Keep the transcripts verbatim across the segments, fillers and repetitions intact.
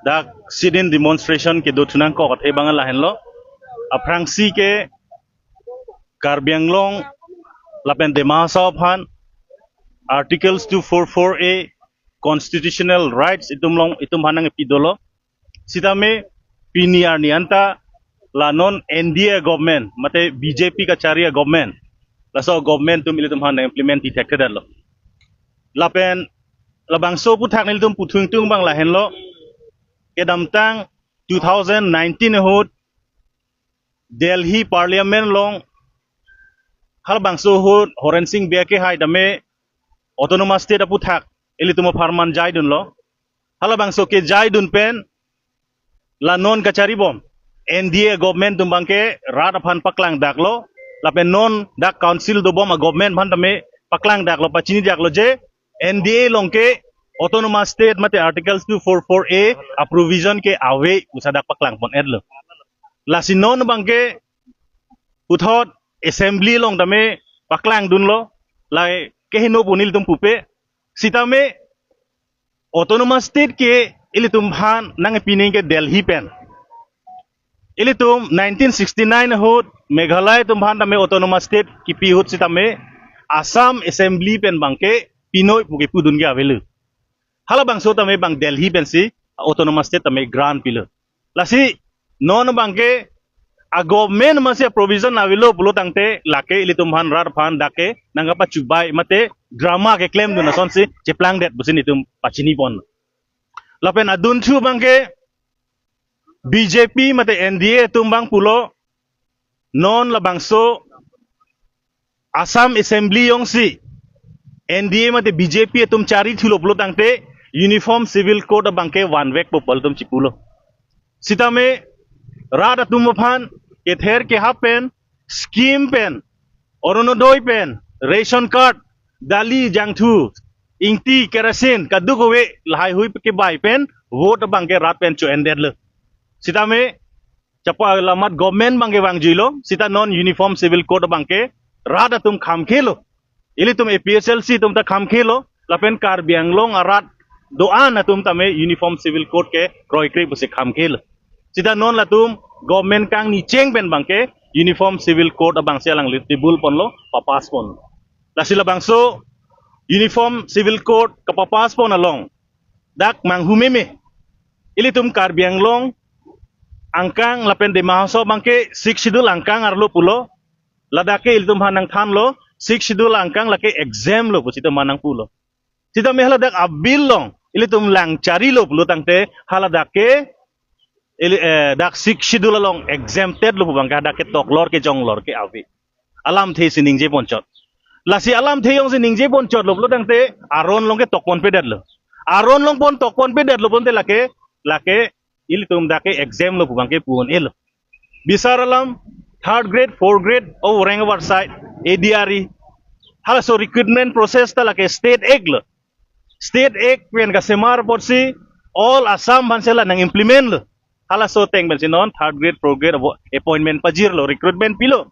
Dak sit-in demonstration kedo thu nangkok athe abang lahenlo. Aphrangsi ke Karbi Anglong lapen Dima Hasao aphan Articles two four four A constitutional rights itum along itum aphan nangpi dolo. Sitame pini arni anta la non N D A government, mate B J P kachari a-government, laso government atum ilitum aphan implement ti thekthedetlo. Lapen labangso aphuthak nelitum puthung tung abang lahenlo. Kedamtang two thousand nineteen ahut Delhi Parliament along halabangso ahut Horen Sing Bey kehai tame Autonomous State aphuthak ilitum apharman jaidunlo. Halabangso kejaidun pen la non kacharibom N D A government atum abangke rat aphan paklangdaklo, lapen non dak council dobom a-government aphan tame paklangdaklo, pachinidaklo je N D A along ke Autonomous State mate Articles two four four A a-provision ke ave pusi dak paklangpon-etlo. Lasi non abangke puthot assembly along tame paklangdunlo, lahai keheno pu nelitum pupe. Sitame Autonomous State ke ilitum aphan nangpi nangji ke Delhi pen. Ilitum nineteen sixty-nine ahut Meghalaya atum aphan tame Autonomous State kipi ahut sitame Assam Assembly pen abangke pinoi pu kepudun ke avelo. Halabangso tame abang Delhi pensi Autonomous State tame grant pilo. Lasi non abangke a-government amatsi a-provision avelo pulo tangte lake ilitum aphan rat aphan dak ke nangkapachubai mate drama keklemdun asonsi cheplangdet pusi nelitum pachinipon. Lapen adunthu abangke B J P mate N D A atum abang pulo, non labangso Assam Assembly jongsi N D A mate B J P atum chari thulo pulo tangte Uniform Civil Code abangke vanvekpo pu ilitum chipulo. Sitame rat atum aphan kether kehap pen, scheme pen, Orunodoi pen, ration card, dali, jangthu, ingti, kerosene, kadokave lahaihui kebai pen vote abangke rat pen cho-endetlo. Sitame chapa alamat government abangke vangjuilo, sita non Uniform Civil Code abangke rat atum khamkhelo. Ilitum A P H L C atum ta khamkhelo, lapen Karbi Anglong arat do-an atum tame Uniform Civil Code ke kroikre pusi khamkhelo. Sita non latum government kangni cheng pen abangke Uniform Civil Code abangsi alangli table ponlo, papass ponlo. Lasi labangso Uniform Civil Code kapapass pon along dak manghumeme. Ilitum Karbi Anglong angkang lapen Dima Hasao abangke Sixth Schedule angkang arlo pulo. Ladak ke ilitum aphan nangthanlo, Sixth Schedule angkang lake exempt lo pusi itum aphan nangpulo. Sitame haladak a-bill along ilitum lang charilo pulo tangte haladak ke ili, eh, dak Sixth Schedule along exempted lo pu abangke hadak ke toklor ke jonglor ke ave. Alamthe si ningje ponchot. Lasi alamthe jongsi ningje ponchotlo pulo tangte aron along ke tokponpedetlo. Aron along pon tokponpedetlo pulote lake, lake ilitum dak ke exempt lo pu abangke pu-un-elo. Bisar alam, third grade, fourth grade, o rank of side, A D R E. Halaso recruitment process ta lake State Act lo. State Act pen kasemar apotsi all Assam aphansi la nang-implement lo. Halaso ateng pensi non third grade, fourth grade abo appointment pajirlo, recruitment pilo.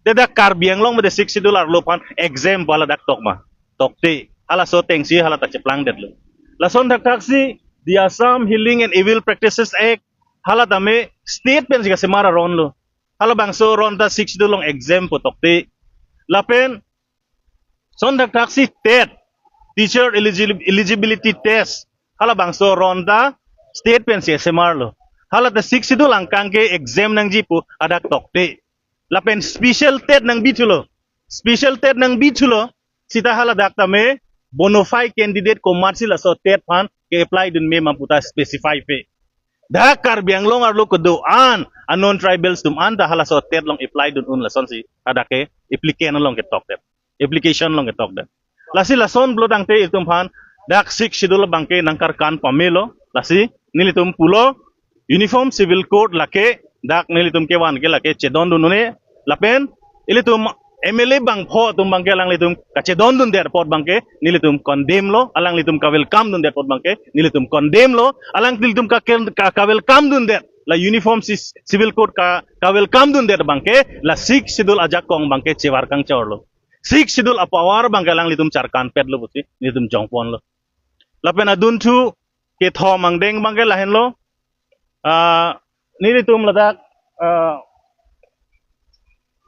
Te dak Karbi Anglong mate Sixth Schedule arlo aphan exempt pu haladak tok ma? Tokte. Halaso atengsi hala ta cheplangdetlo. Lason thakthaksi the Assam Healing and Evil Practices Act, hala tame state pensi kasemar aron lo. Halabangso aron ta Sixth Schedule along exempt pu tokte. Lapen son thakthaksi TET, Teacher Eligi-, Eligibility Test, halabangso aron ta state pensi kasemar lo. Hala ta Sixth Schedule angkang ke exempt nangji pu hadak tokte. Lapen special TET nangbithulo. Special TET nangbithulo, sita haladak tame bona fide candidate komatsi laso TET aphan ke-apply dunme ma pu ta specify pe. Dak Karbi Anglong arlo kedo-an a-non-tribals atum anta halaso TET along apply dun un lasonsi hadak ke applicant along ketokdet, application along ketokdet. Lasi lason pulo tangte itum aphan dak Sixth Schedule abangke nangkarkan pamelo. Lasi nelitum pulo Uniform Civil Code lake dak nelitum kevan ke lake chedondun un-e, lapen ilitum M L A bangpho atum abangke alanglitum kachedondundet apot abangke nelitum condemn lo, alanglitum ka-welcome dundet apot abangke nelitum condemn lo, alanglitum ka, ka, ka-welcome dundet, la Uniform Ci-, Civil Code ka, ka-welcome dundet abangke la Sixth Schedule ajakong abangke chevar kangchor lo. Sixth Schedule a-power abangke alanglitum charkanpet lo pusi nelitum jongpon lo. Lapen adunthu kethom angdeng abangke lahenlo, Ah, nelitum ladak, ah,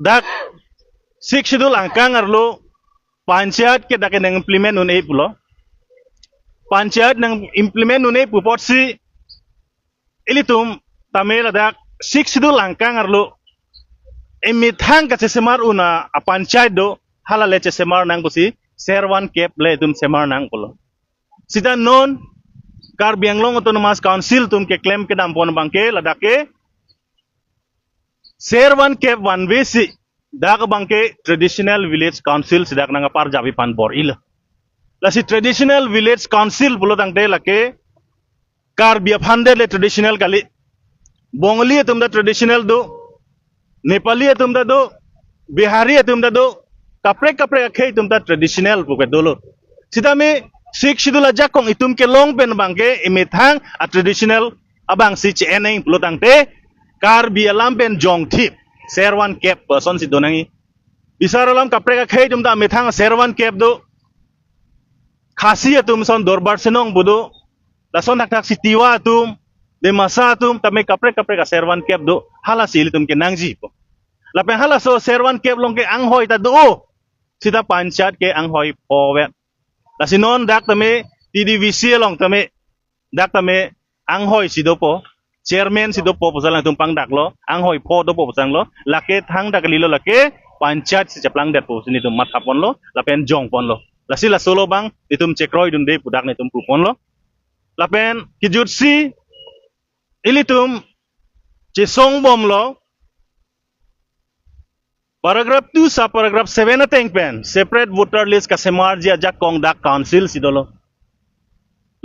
dak Sixth Schedule angkang arlo panchayat ke dak nang implement un-e pulo. Panchayat nang implement un-e pu apotsi ilitum tame ladak Sixth Schedule angkang arlo emethang kachesemar un-e apanchayat do, hala le chesemar nang pusi ser van kep le itum semar nang pulo. Sita non Karbi Anglong Autonomous Council atum keklem kedam pon abangke ladak ke ser van kep vanve si dak abangke Traditional Village Council si dak nang aparjap aphan bor-ilo. Lasi Traditional Village Council pulo tangte lake Karbi aphan det le traditional kali. Bongali atum ta traditional do, Nepali atum ta do, Bihari atum ta do, kaprek kaprek akhei atum ta traditional pu ke dolo. Sitame Sixth Schedule ajakong itum kelong pen abangke emethang a traditional abang si che-en nang pulo tangte Karbi alam pen jongthip ser van kep pu asonsi do nangji. Bisar alam kaprek akhei atum ta emethang ser van kep do. Khasi atum ason Dorbar Sinong pu do. Lason thakthak si Tiwa atum, Dimasa atum, tame kaprek kaprek aser van kep do, hala si ilitum kenangji pu. Lapen halaso ser van kep along ke anghoi ta do, sita panchayat ke anghoi pho vet. Lasi non dak tame T D V C along tame, dak tame anghoi si dopo, chairman si dopo pusi alangtum pangdaklo, anghoi pho dopo pusi alanglo, lake thangta kalilo, lake panchayat si cheplang detpo pusi nelitum matha ponlo, lapen jong ponlo. Lasi laso lo abang itum chekroi dunde pu dak nelitum pu ponlo. Lapen kejutsi ilitum chesong bomlo paragraph two sub paragraph seven ateng pen separate voter list kasemarji ajakong dak council si dolo.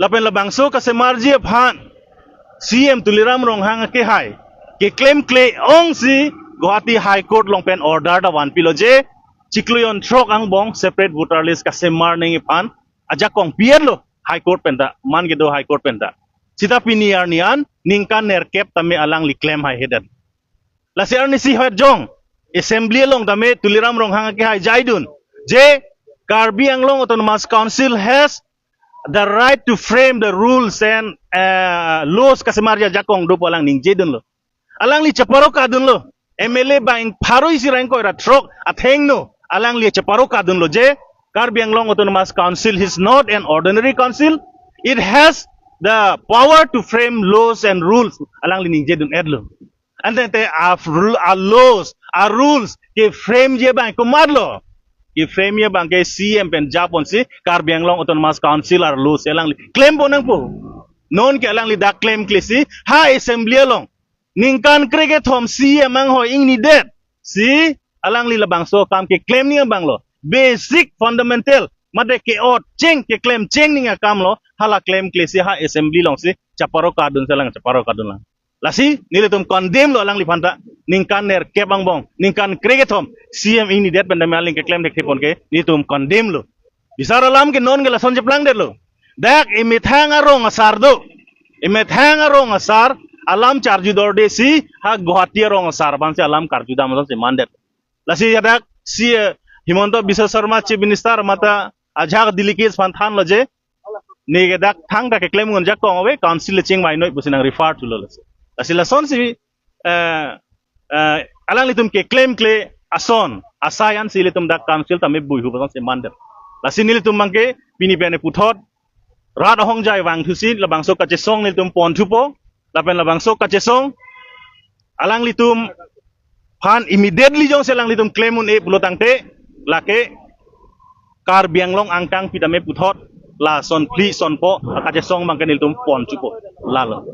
Lapen labangso kasemarji aphan C M Tuliram Ronghang akehai keklemkle ongsi Guwahati High Court along pen order ta vanpilo je chiklo jonthrok angbong separate voter list kasemar nangji aphan ajakong pi-etlo High Court pen ta, man kedo High Court pen ta. Sita pini arni an ningkan nerkep tame alangli klem haihedet. Lasi arnisi hot jong assembly along tame Tuliram Ronghang akehai jaidun je Karbi Anglong Autonomous Council has the right to frame the rules and, uh, laws kasemarji ajakong do pu alang ningjedunlo. Alangli cheparo kadunlo. M L A bang pharo isi ra ingkoi ra throk athengno alangli cheparo kadunlo je Karbi Anglong Autonomous Council is not an ordinary council. It has the power to frame laws and rules. Alangli ningjedun-etlo. Ante te a rule, a laws, a rules keframeji abang komatlo? Keframeji abangke C M pen japonsi Karbi Anglong Autonomous Council a rules alangli klem pon nangpo. Non ke alangli dak klemkle si ha assembly along ningkan krekethom C M anghoi ingnidet si alangli labangso akam keklem nangji abanglo. Basic fundamental mate ke-ot cheng keklem cheng nangji akamlo, hala klemkle si ha assembly alongsi cheparo kadun si alang cheparo kadun lang. Lasi nelitum condemn lo alangliphan ta, ningkan nerkep angbong, ningkan krekethom C M ingnidet pen tame aling keklem thekthe pon ke nelitum condemn lo. Bisar alam ke non ke lason cheplang detlo. Dak emethang arong asar do. Emethang arong asar alam charju dorde si ha Guwahati arong asar aphansi alam karju dam asonsi mandet. Lasi hadak si, eh, Himanta Biswa Sarma Chief Minister mate ajahak delegates aphan thanlo je neke dak thangta keklem un ajakong ave, council le chingvai noi pusi nang refer thulo lasi. Lasi lasonsi, eh, eh, alanglitum keklemkle ason asai ansi ilitum dak council tame buihu asonsi mandet. Lasi nelitum abangke pini pen puthot rat ahongjai vangthusi labangso kachesong nelitum ponthupo. Lapen labangso kachesong alanglitum aphan immediately jongsi alanglitum klem un-e pulo tangte lake Karbi Anglong angkang pitame puthot lason phli sonpo akachesong abangke nelitum ponthupo. Lalo.